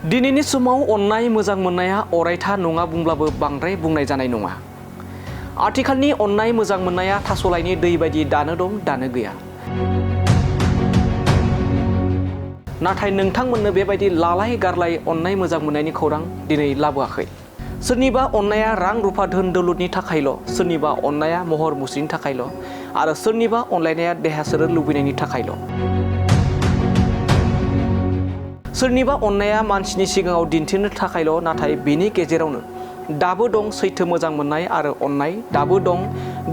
दिनैनि समाव अननाय मोजां मोननाया अरायथा नङा बुंब्लाबो बांद्राय बुंनाय जानाय नङा। आथिखालनि अननाय मोजां मोननाया थास'लाइनि दै बायदि दानो दं दानो गैया। नाथाय नोंथांमोननो बेबायदि लालाय गारलाय अननाय मोजां मोननायनि खौरां दिनै लाबोआखै। सोरनिबा अननाया रां रुफा धोन दौलतनि थाखायल', सोरनिबा अननाया महर मुस्रिनि थाखायल', आरो सोरनिबा अनलायनाया देहा सोलेर लुबैनायनि थाखायल'। सोरनिबा अननाया मानसिनि सिगाङाव दिन्थिनो थाखायल', नाथाय बेनि गेजेरावनो दाबो दं सैथो मोजां मोननाय आरो अननाय, दाबो दं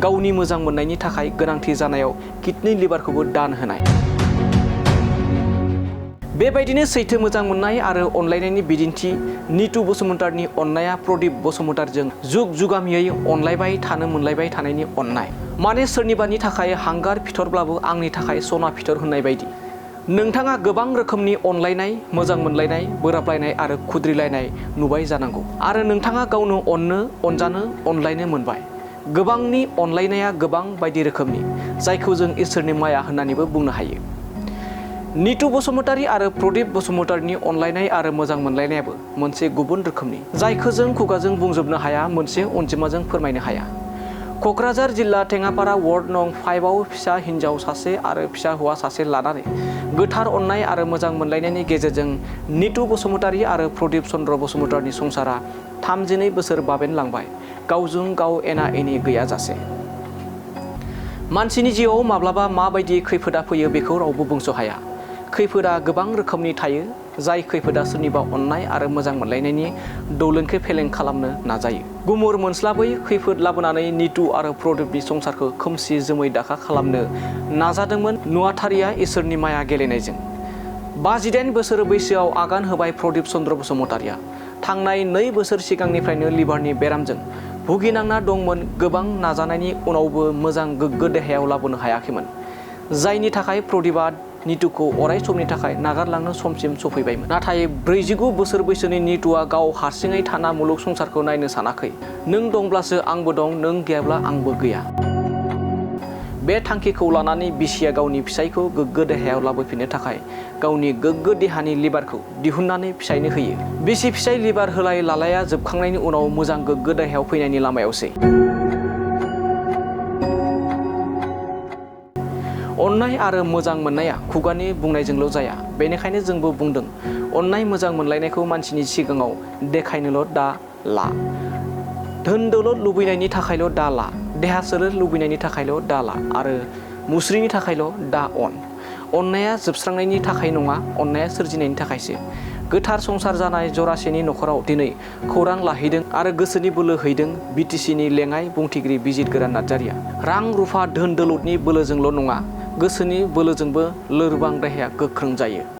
गावनि मोजां मोननायनि थाखाय गोनांथि जानायाव किडनि लिभारखौबो दान होनाय। बेबायदिनो सैथो मोजां मोननाय आरो अनलायनायनि बिदिन्थि नितु बसुमतारीनि अननाया प्रदीप बसुमतारीजों जुग जुगामियै अनलायबाय थानो मोनलायबाय थानायनि अननाय। माने सोरनिबानि थाखाय हांगार फिथरब्लाबो आंनि थाखाय सना फिथर होननाय बायदि। नोंथाङा गोबां रोखोमनि अनलायनाय, मोजां मोनलायनाय, बोराबलायनाय आरो खुद्रिलायनाय नुबाय जानांगौ। आरो नोंथाङा गावनो अननो, अनजानो, अनलायनो मोनबाय। गोबांनि अनलायनाया गोबां बायदि रोखोमनि, जायखौ जों इसोरनि माया होननानैबो बुंनो हायो। नितु बसुमतारी आरो प्रदीप बसुमतारीनि अनलायनाय आरो मोजां मोनलायनायाबो मोनसे गुबुन रोखोमनि, जायखौ जों खुगाजों बुंजोबनो हाया, मोनसे अनजिमाजों फोरमायनो हाया। क'क्राझार जिल्ला टेङापारा वार्ड नं 5आव फिसा हिन्जाव सासे आरो फिसा हौवा सासे लानानै गोथार अननाय आरो मोजां मोनलायनायनि गेजेरजों नितु बसुमतारी आरो प्रदीप चन्द्र बसुमतारीनि संसारा 32 बोसोर बाबेनलांबाय, गावजों गाव एना एनि गैयाजासे। मानसिनि जिउआव माब्लाबा माबायदि खैफोदा फैयो बेखौ रावबो बुंस' हाया। खैफोदा गोबां रोखोमनि थायो, जाय खैफोदा सोरनिबा अननाय आरो मोजां मोनलायनायनि दौलेंखौ फेलें खालामनो नाजायो। गुमुर मोनस्लाबै खैफोद लाबोनानै नितु आरो प्रदीपनि संसारखौ खोमसि जोमै दाखा खालामनो नाजादोंमोन नुवाथारिया इसोरनि माया गेलेनायजों। 58 बोसोर बैसोआव आगान होबाय प्रदीप चन्द्र बसुमतारीया। थांनाय 2 बोसोर सिगांनिफ्रायनो लिभारनि बेरामजों भुगिनांना दंमोन। गोबां नाजानायनि उनावबो मोजां गोग्गो देहायाव लाबोनो हायाखैमोन, जायनि थाखाय प्रदीपआ नितुखौ अराय समनि थाखाय नागारलांनो समसिम सफैबायमोन। नाथाय 49 बोसोर बैसोनि नितुआ गाव हारसिङै थाना मुलुग संसारखौ नायनो सानाखै। नों दंब्लासो आंबो दं, नों गैयाब्ला आंबो गैया। बे थांखिखौ लानानै बिसिया गावनि फिसायखौ गोग्गो देहायाव लाबोफिननो थाखाय गावनि गोग्गो देहानि लिभारखौ दिहुननानै फिसायनो होयो। बिसि फिसाय लिभार होलाय लालाया जोबखांनायनि उनाव मोजां गोग्गो देहायाव फैनायनि लामायावसै। अननाय आरो मोजां मोननाया खुगानि बुंनायजोंल' जाया। बेनिखायनो जोंबो बुंदों, अननाय मोजां मोनलायनायखौ मानसिनि सिगाङाव देखायनोल' दा ला। धोन दौलत लुबैनायनि थाखायल' दा ला। देहा सोलेर लुबैनायनि थाखायल' दा ला। आरो मुस्रिनि थाखायल' दा अन। अननाया जोबस्रांनायनि थाखाय नङा, अननाया सोरजिनायनि थाखायसो। गोथार संसार जानाय जरासेनि न'खराव दिनै खौरां लाहैदों आरो गोसोनि बोलो हैदों बिटिसिनि लेङाइ बुंथिगिरि बिजित गोरान नार्जारिया। रां रुफा धोन दौलतनि बोलोजोंल' नङा, गोसोनि बोलोजोंबो लोरबां देहाया गोख्रों जायो।